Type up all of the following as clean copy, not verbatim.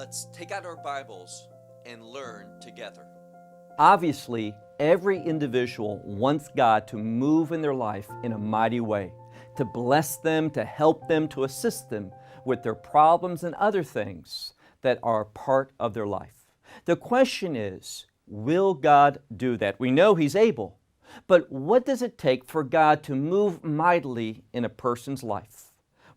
Let's take out our Bibles and learn together. Obviously, every individual wants God to move in their life in a mighty way, to bless them, to help them, to assist them with their problems and other things that are part of their life. The question is, will God do that? We know He's able, but what does it take for God to move mightily in a person's life?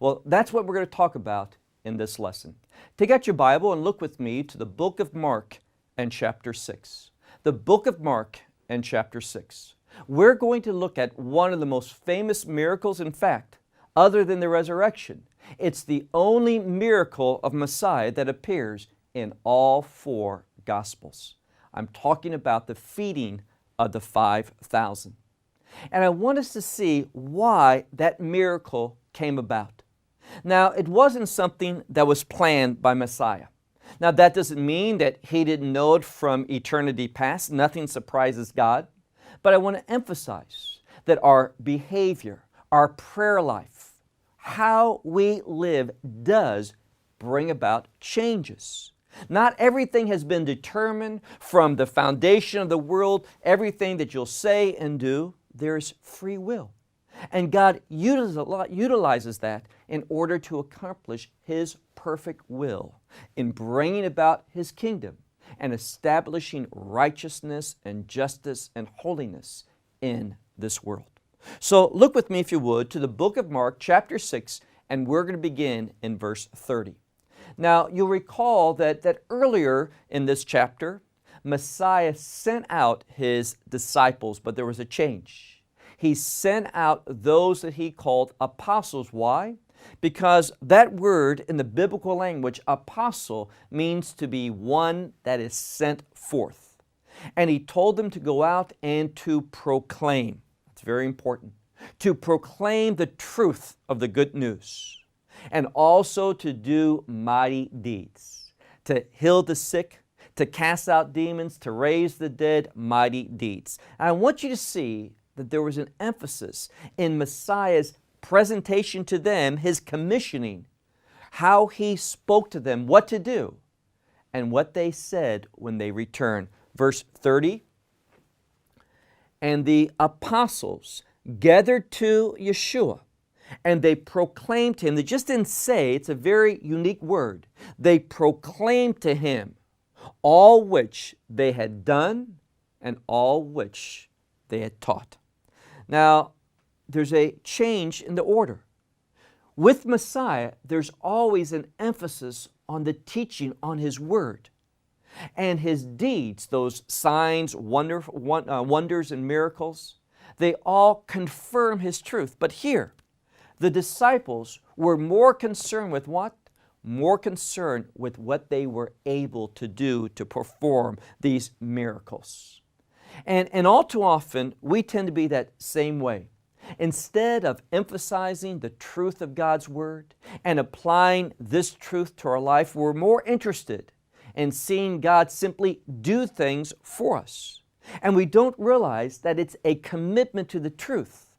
Well, that's what we're going to talk about in this lesson. Take out your Bible and look with me to the book of Mark and chapter 6. The book of Mark and chapter 6. We're going to look at one of the most famous miracles, in fact, other than the resurrection. It's the only miracle of Messiah that appears in all four Gospels. I'm talking about the feeding of the 5,000. And I want us to see why that miracle came about. Now, it wasn't something that was planned by Messiah. Now, that doesn't mean that He didn't know it from eternity past. Nothing surprises God. But I want to emphasize that our behavior, our prayer life, how we live does bring about changes. Not everything has been determined from the foundation of the world. Everything that you'll say and do, there's free will. And God utilizes that in order to accomplish His perfect will in bringing about His kingdom and establishing righteousness and justice and holiness in this world. So look with me, if you would, to the book of Mark, chapter 6, and we're going to begin in verse 30. Now, you'll recall that earlier in this chapter, Messiah sent out His disciples, but there was a change. He sent out those that He called apostles. Why? Because that word in the biblical language, apostle, means to be one that is sent forth. And He told them to go out and to proclaim. That's very important. To proclaim the truth of the good news. And also to do mighty deeds. To heal the sick, to cast out demons, to raise the dead, mighty deeds. And I want you to see that there was an emphasis in Messiah's presentation to them, His commissioning, how He spoke to them, what to do, and what they said when they returned. Verse 30, and the apostles gathered to Yeshua, and they proclaimed to Him. They just didn't say, it's a very unique word. They proclaimed to Him all which they had done and all which they had taught. Now, there's a change in the order. With Messiah, there's always an emphasis on the teaching on His Word. And His deeds, those signs, wonders and miracles, they all confirm His truth. But here, the disciples were more concerned with what? More concerned with what they were able to do to perform these miracles. And all too often, we tend to be that same way. Instead of emphasizing the truth of God's Word and applying this truth to our life, we're more interested in seeing God simply do things for us. And we don't realize that it's a commitment to the truth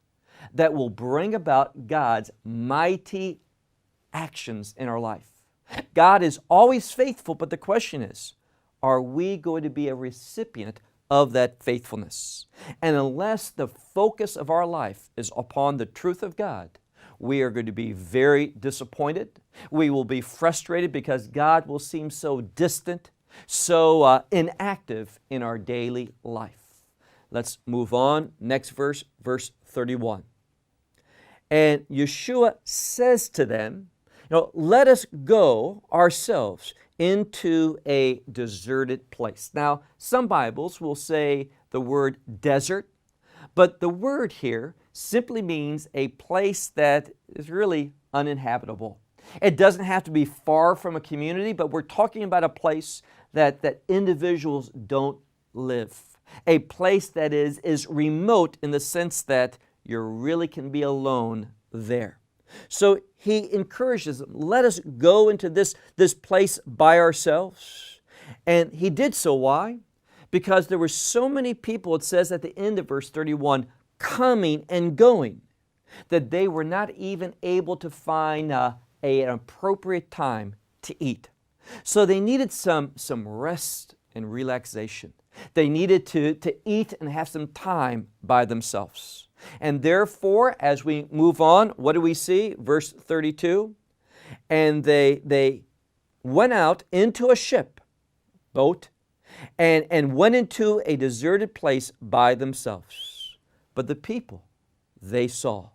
that will bring about God's mighty actions in our life. God is always faithful, but the question is, are we going to be a recipient of that faithfulness? And unless the focus of our life is upon the truth of God, we are going to be very disappointed. We will be frustrated because God will seem so distant, so inactive in our daily life. Let's move on. Next verse, verse 31. And Yeshua says to them, let us go ourselves into a deserted place. Now, some Bibles will say the word desert, but the word here simply means a place that is really uninhabitable. It doesn't have to be far from a community, but we're talking about a place that individuals don't live. A place that is remote in the sense that you really can be alone there. So He encourages them, let us go into this place by ourselves. And He did so. Why? Because there were so many people, it says at the end of verse 31, coming and going, that they were not even able to find an appropriate time to eat. So they needed some rest and relaxation. They needed to eat and have some time by themselves. And therefore, as we move on, what do we see? Verse 32, and they went out into a ship, boat, and went into a deserted place by themselves. But the people, they saw.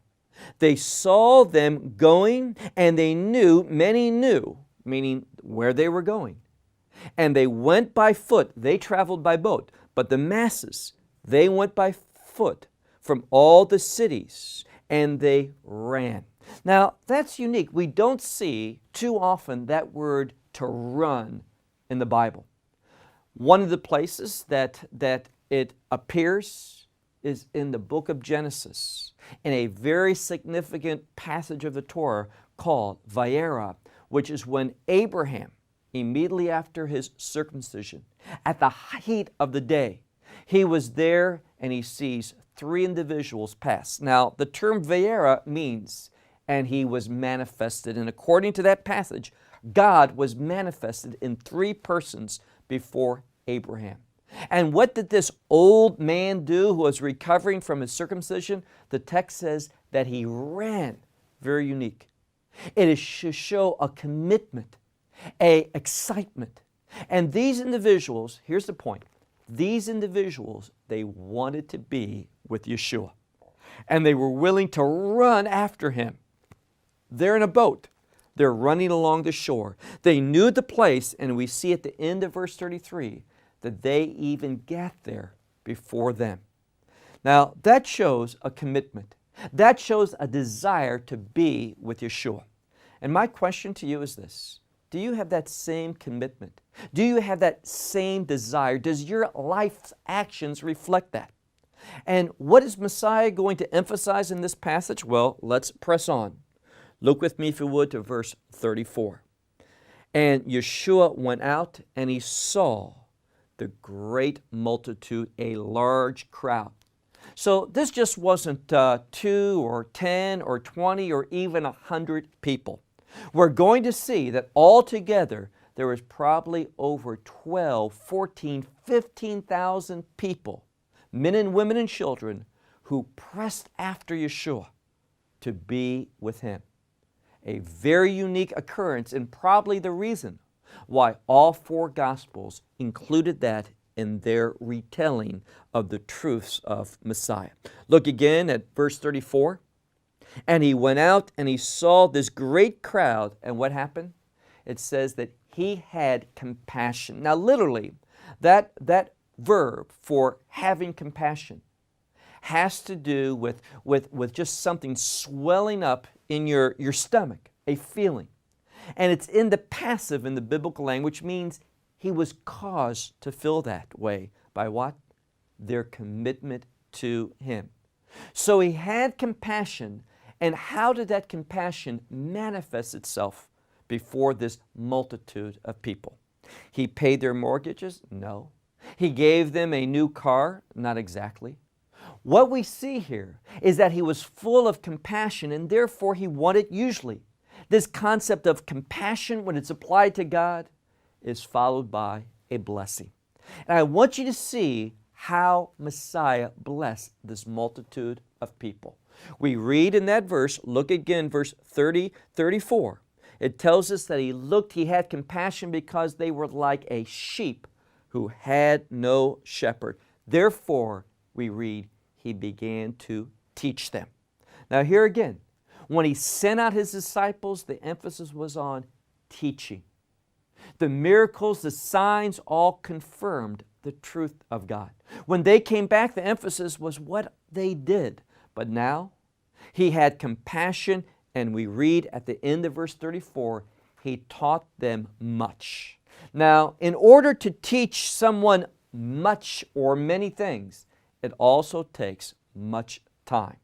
They saw them going, and they knew, many knew, meaning where they were going. And they went by foot. They traveled by boat. But the masses, they went by foot from all the cities, and they ran. Now, that's unique. We don't see too often that word to run in the Bible. One of the places that it appears is in the book of Genesis, in a very significant passage of the Torah called ΒΑΙΕΡΑ, which is when Abraham, immediately after his circumcision, at the heat of the day, he was there and he sees three individuals pass. Now, the term ΒΑΙΕΡΑ means, and he was manifested. And according to that passage, God was manifested in three persons before Abraham. And what did this old man do who was recovering from his circumcision? The text says that he ran. Very unique. It is to show a commitment, an excitement. And these individuals, here's the point, these individuals, they wanted to be with Yeshua. And they were willing to run after him. They're in a boat. They're running along the shore. They knew the place, and we see at the end of verse 33 that they even got there before them. Now, that shows a commitment. That shows a desire to be with Yeshua. And my question to you is this: do you have that same commitment? Do you have that same desire? Does your life's actions reflect that? And what is Messiah going to emphasize in this passage? Well, let's press on. Look with me, if you would, to verse 34. And Yeshua went out and he saw the great multitude, a large crowd. So this just wasn't 2 or 10 or 20 or even 100 people. We're going to see that altogether there was probably over 12, 14, 15,000 people, men and women and children, who pressed after Yeshua to be with him. A very unique occurrence, and probably the reason why all four Gospels included that in their retelling of the truths of Messiah. Look again at verse 34. And he went out and he saw this great crowd, and what happened? It says that he had compassion. Now literally, that verb for having compassion has to do with just something swelling up in your stomach, a feeling. And it's in the passive in the biblical language, means he was caused to feel that way. By what? Their commitment to him. So he had compassion, and how did that compassion manifest itself before this multitude of people? He paid their mortgages? No. He gave them a new car? Not exactly. What we see here is that he was full of compassion, and therefore he wanted, usually, this concept of compassion, when it's applied to God, is followed by a blessing. And I want you to see how Messiah blessed this multitude of people. We read in that verse, look again, verse 30, 34. It tells us that he had compassion because they were like a sheep who had no shepherd. Therefore, we read, he began to teach them. Now here again, when he sent out his disciples, the emphasis was on teaching. The miracles, the signs all confirmed the truth of God. When they came back, the emphasis was what they did. But now, he had compassion, and we read at the end of verse 34, he taught them much. Now, in order to teach someone much or many things, it also takes much time.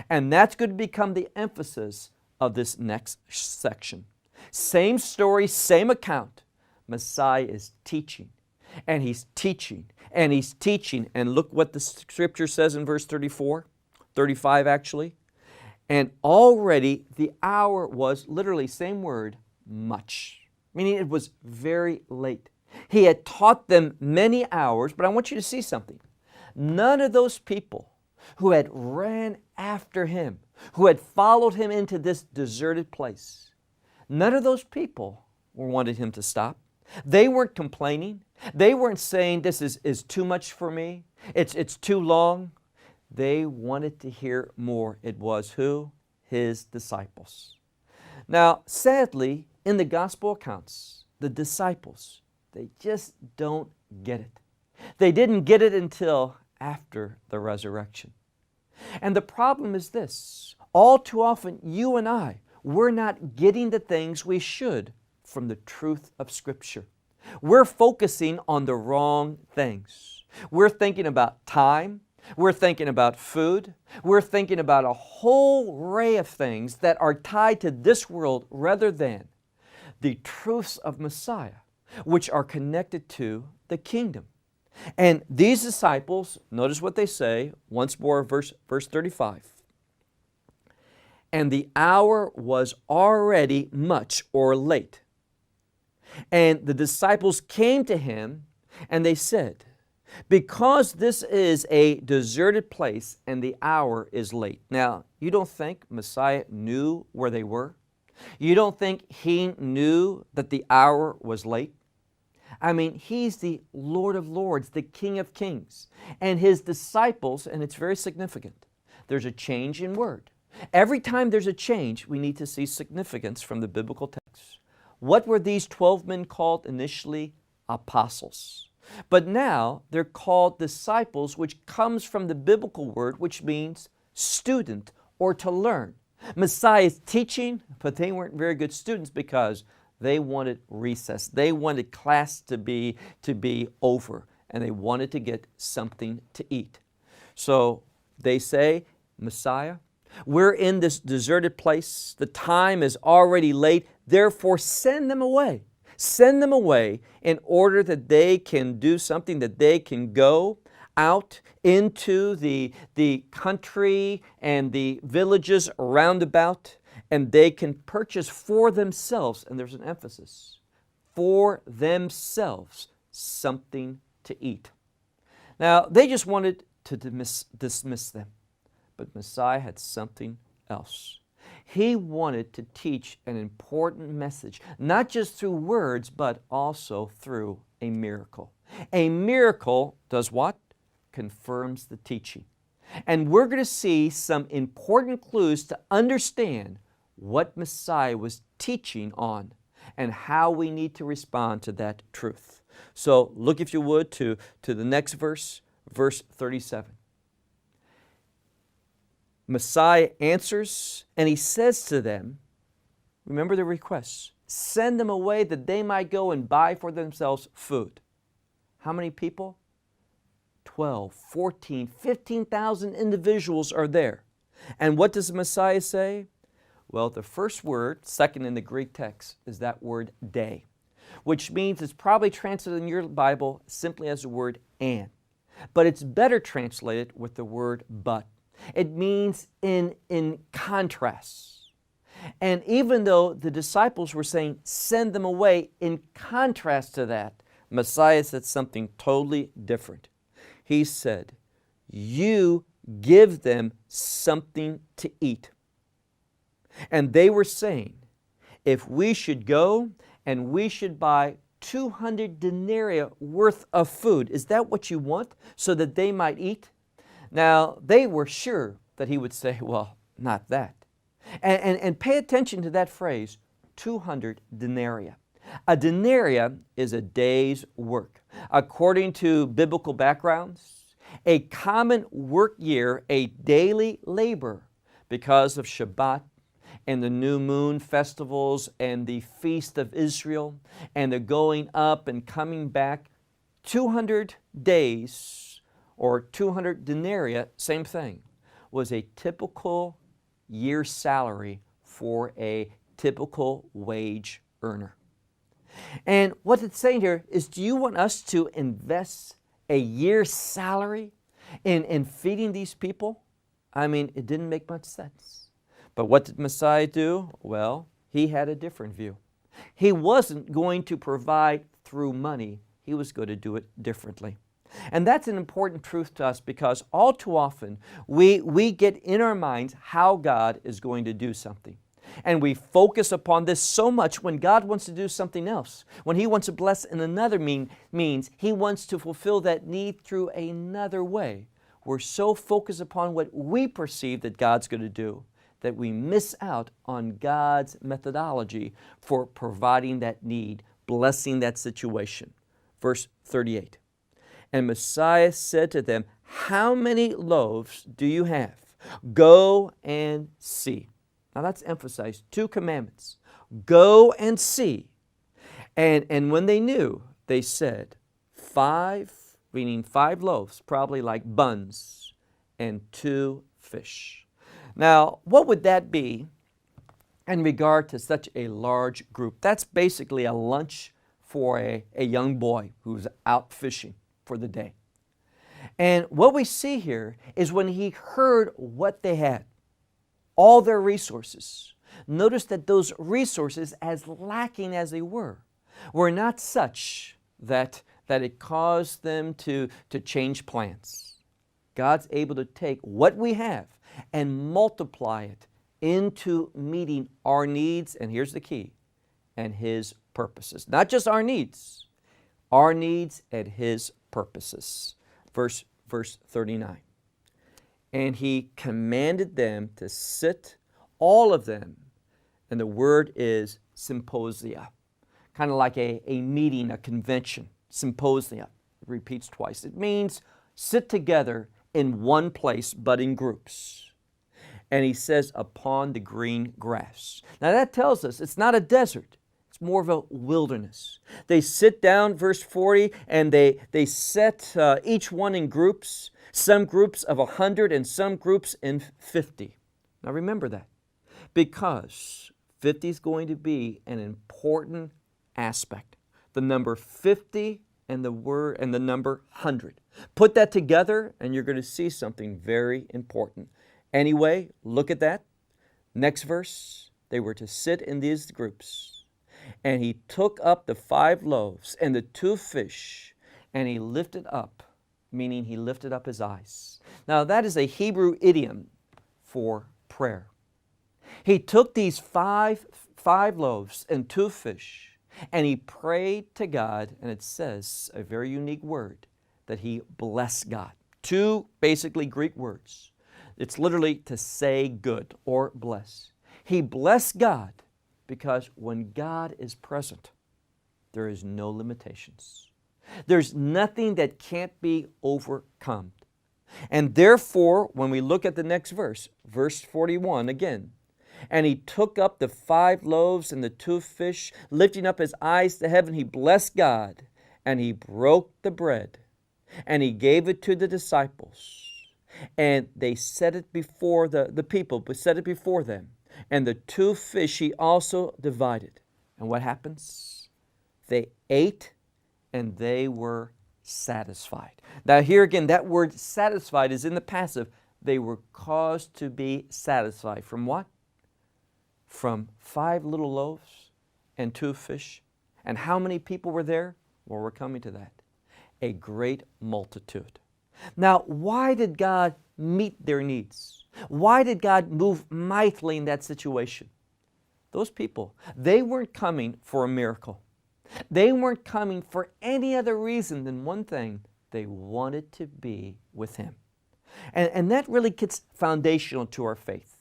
And that's going to become the emphasis of this next section. Same story, same account. Messiah is teaching, and he's teaching, and he's teaching. And look what the scripture says in verse 34, 35 actually. And already the hour was, literally same word, much. meaning it was very late. He had taught them many hours, but I want you to see something. None of those people who had ran after him, who had followed him into this deserted place, none of those people wanted him to stop. They weren't complaining. They weren't saying, this is too much for me. It's too long. They wanted to hear more. It was who? His disciples. Now, sadly, in the gospel accounts, the disciples, they just don't get it. They didn't get it until after the resurrection. And the problem is this. All too often, you and I, we're not getting the things we should from the truth of Scripture. We're focusing on the wrong things. We're thinking about time. We're thinking about food. We're thinking about a whole array of things that are tied to this world rather than the truths of Messiah, which are connected to the kingdom. And these disciples, notice what they say, once more, verse 35. And the hour was already much or late. And the disciples came to him and they said, because this is a deserted place and the hour is late. Now, you don't think Messiah knew where they were? You don't think he knew that the hour was late? I mean, he's the Lord of Lords, the King of Kings. And his disciples, and it's very significant, there's a change in word. Every time there's a change, we need to see significance from the biblical text. What were these 12 men called initially? Apostles. But now they're called disciples, which comes from the biblical word, which means student or to learn. Messiah is teaching, but they weren't very good students because they wanted recess. They wanted class to be over, and they wanted to get something to eat. So they say, Messiah, we're in this deserted place. The time is already late. Therefore, send them away. Send them away in order that they can do something, that they can go out into the country and the villages around about, and they can purchase for themselves, and there's an emphasis, for themselves something to eat. Now, they just wanted to dismiss them, but Messiah had something else. He wanted to teach an important message, not just through words, but also through a miracle. A miracle does what? Confirms the teaching. And we're going to see some important clues to understand what Messiah was teaching on and how we need to respond to that truth. So look, if you would, to the next verse, verse 37. Messiah answers and he says to them, remember the request, send them away that they might go and buy for themselves food. How many people? 12, 14, 15,000 individuals are there. And what does the Messiah say? Well, the first word, second in the Greek text, is that word day, which means it's probably translated in your Bible simply as the word and. But it's better translated with the word but. It means in contrast. And even though the disciples were saying, send them away, in contrast to that, Messiah said something totally different. He said, you give them something to eat. And they were saying, if we should go and we should buy 200 denarii worth of food, is that what you want? So that they might eat? Now, they were sure that he would say, well, not that. And pay attention to that phrase, 200 denarii. A denarii is a day's work. According to biblical backgrounds, a common work year, a daily labor, because of Shabbat and the new moon festivals and the feast of Israel and the going up and coming back, 200 days or 200 denarii, same thing, was a typical year's salary for a typical wage earner. And what it's saying here is, do you want us to invest a year's salary in feeding these people? I mean, it didn't make much sense. But what did Messiah do? Well, he had a different view. He wasn't going to provide through money. He was going to do it differently. And that's an important truth to us because all too often we get in our minds how God is going to do something. And we focus upon this so much when God wants to do something else. When He wants to bless in another means, He wants to fulfill that need through another way. We're so focused upon what we perceive that God's going to do that we miss out on God's methodology for providing that need, blessing that situation. Verse 38. And Messiah said to them, how many loaves do you have? Go and see. Now that's emphasized, 2 commandments. Go and see. And when they knew, they said, 5, meaning 5 loaves, probably like buns, and 2 fish. Now, what would that be in regard to such a large group? That's basically a lunch for a young boy who's out fishing for the day. And what we see here is when he heard what they had, all their resources. Notice that those resources, as lacking as they were not such that it caused them to change plans. God's able to take what we have and multiply it into meeting our needs, and here's the key, and His purposes. Not just our needs and His purposes. Verse 39. And He commanded them to sit, all of them, and the word is symposia, kind of like a meeting, a convention, symposia. It repeats twice. It means sit together in one place, but in groups. And He says, upon the green grass. Now that tells us it's not a desert. It's more of a wilderness. They sit down, verse 40, and they set each one in groups, some groups of 100 and some groups in 50. Now remember that, because 50 is going to be an important aspect. The number 50 and the number 100. Put that together and you're going to see something very important. Anyway, look at that. Next verse, they were to sit in these groups. And He took up the 5 loaves and the 2 fish, and He lifted up, meaning He lifted up His eyes. Now that is a Hebrew idiom for prayer. He took these five loaves and 2 fish, and He prayed to God, and it says a very unique word, that He blessed God. 2 basically Greek words. It's literally to say good or bless. He blessed God because when God is present, there is no limitations. There's nothing that can't be overcome. And therefore, when we look at the next verse, verse 41 again, and He took up the 5 loaves and the 2 fish, lifting up His eyes to heaven, He blessed God, and He broke the bread, and He gave it to the disciples. And they set it before the people, but set it before them. And the 2 fish He also divided. And what happens? They ate and they were satisfied. Now here again, that word satisfied is in the passive. They were caused to be satisfied. From what? From 5 little loaves and 2 fish. And how many people were there? Well, we're coming to that. A great multitude. Now, why did God meet their needs? Why did God move mightily in that situation? Those people, they weren't coming for a miracle. They weren't coming for any other reason than one thing. They wanted to be with Him. And that really gets foundational to our faith.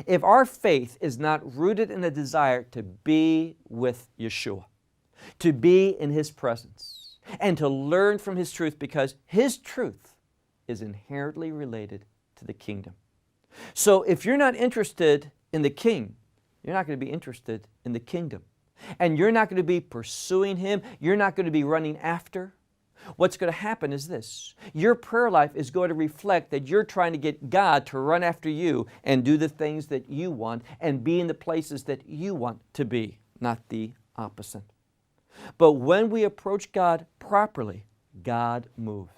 If our faith is not rooted in a desire to be with Yeshua, to be in His presence, and to learn from His truth, because His truth is inherently related to the kingdom. So if you're not interested in the King, you're not going to be interested in the kingdom. And you're not going to be pursuing Him. You're not going to be running after. What's going to happen is this. Your prayer life is going to reflect that you're trying to get God to run after you and do the things that you want and be in the places that you want to be, not the opposite. But when we approach God properly, God moves.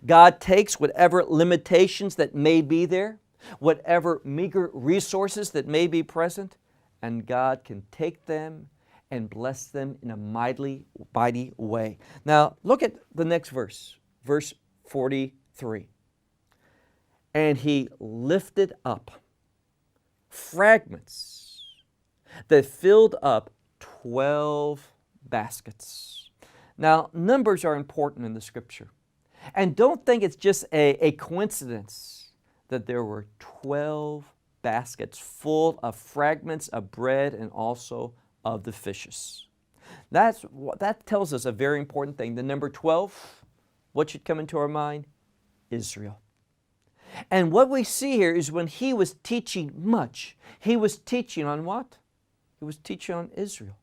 God takes whatever limitations that may be there, whatever meager resources that may be present, and God can take them and bless them in a mighty way. Now, look at the next verse, verse 43. And he lifted up fragments that filled up 12 baskets. Now, numbers are important in the Scripture. And don't think it's just a coincidence that there were 12 baskets full of fragments of bread and also of the fishes. That tells us a very important thing. The number 12, what should come into our mind? Israel. And what we see here is when he was teaching much, he was teaching on what? He was teaching on Israel.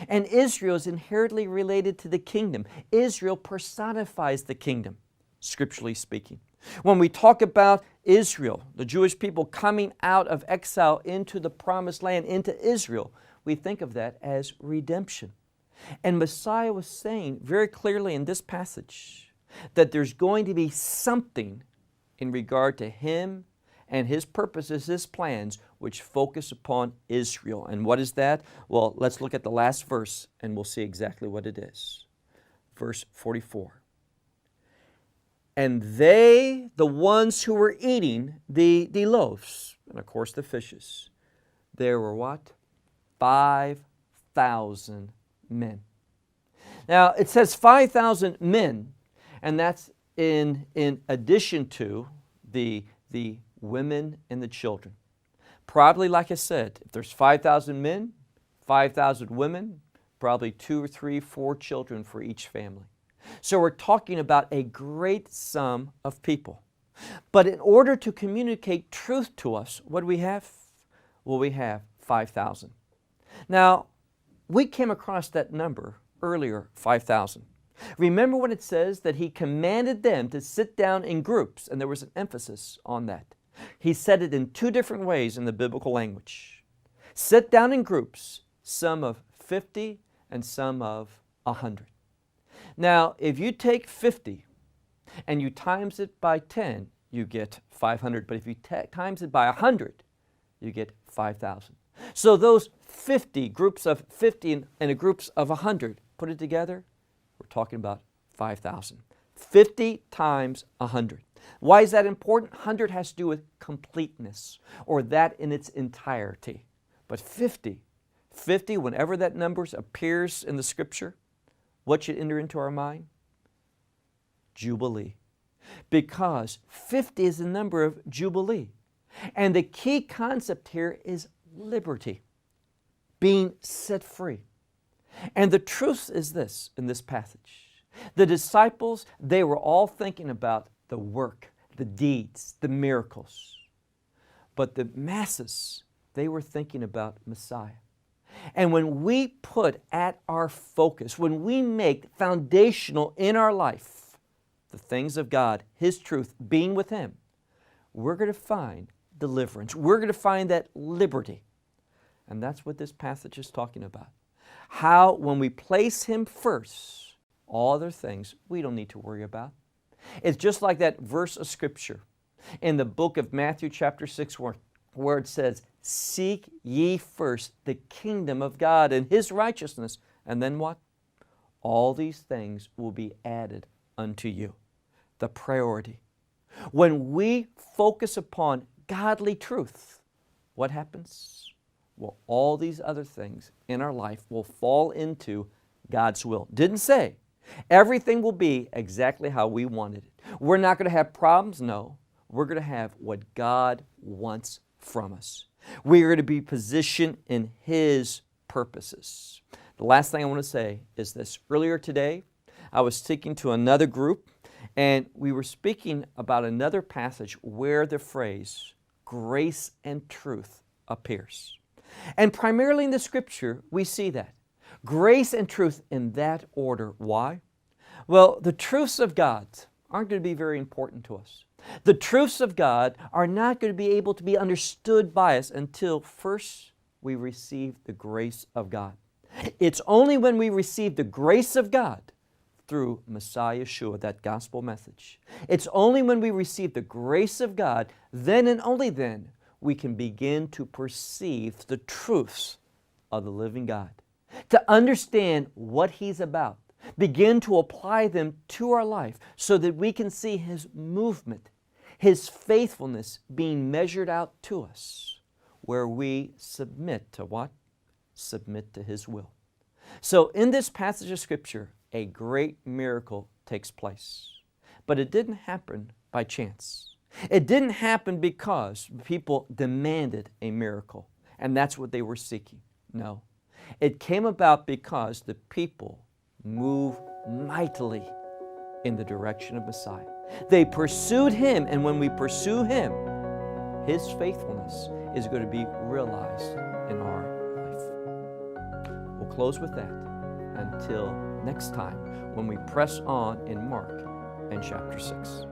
And Israel is inherently related to the kingdom. Israel personifies the kingdom, scripturally speaking. When we talk about Israel, the Jewish people coming out of exile into the promised land, into Israel, we think of that as redemption. And Messiah was saying very clearly in this passage that there's going to be something in regard to Him and His purposes, His plans, which focus upon Israel. And what is that? Well, let's look at the last verse and we'll see exactly what it is. Verse 44. And they, the ones who were eating the loaves, and of course the fishes, there were what? 5,000 men. Now, it says 5,000 men, and that's in addition to the women and the children. Probably, like I said, if there's 5,000 men, 5,000 women, probably 2 or 3, 4 children for each family. So we're talking about a great sum of people. But in order to communicate truth to us, what do we have? Well, we have 5,000. Now, we came across that number earlier, 5,000. Remember when it says that He commanded them to sit down in groups, and there was an emphasis on that. He said it in 2 different ways in the biblical language. Sit down in groups, some of 50 and some of 100. Now, if you take 50 and you times it by 10, you get 500. But if you times it by 100, you get 5,000. So those 50, groups of 50 and groups of 100, put it together, we're talking about 5,000. 50 times 100. Why is that important? 100 has to do with completeness, or that in its entirety. But 50, whenever that number appears in the Scripture, what should enter into our mind? Jubilee. Because 50 is the number of Jubilee. And the key concept here is liberty, being set free. And the truth is this in this passage. The disciples, they were all thinking about the work, the deeds, the miracles. But the masses, they were thinking about Messiah. And when we put at our focus, when we make foundational in our life the things of God, His truth, being with Him, we're going to find deliverance. We're going to find that liberty. And that's what this passage is talking about. How when we place Him first, all other things we don't need to worry about. It's just like that verse of Scripture in the book of Matthew chapter 6 where it says, seek ye first the kingdom of God and His righteousness. And then what? All these things will be added unto you. The priority. When we focus upon godly truth, what happens? Well, all these other things in our life will fall into God's will. Didn't say everything will be exactly how we wanted it. We're not going to have problems, no. We're going to have what God wants from us. We are going to be positioned in His purposes. The last thing I want to say is this. Earlier today, I was speaking to another group, and we were speaking about another passage where the phrase grace and truth appears. And primarily in the Scripture, we see that. Grace and truth in that order. Why? Well, the truths of God aren't going to be very important to us. The truths of God are not going to be able to be understood by us until first we receive the grace of God. It's only when we receive the grace of God through Messiah Yeshua, that gospel message. It's only when we receive the grace of God, then and only then, we can begin to perceive the truths of the living God. to understand what He's about, begin to apply them to our life so that we can see His movement, His faithfulness being measured out to us, where we submit to what? Submit to His will. So in this passage of Scripture, a great miracle takes place. But it didn't happen by chance. It didn't happen because people demanded a miracle, and that's what they were seeking. No. It came about because the people moved mightily in the direction of Messiah. They pursued Him, and when we pursue Him, His faithfulness is going to be realized in our life. We'll close with that until next time when we press on in Mark and chapter 6.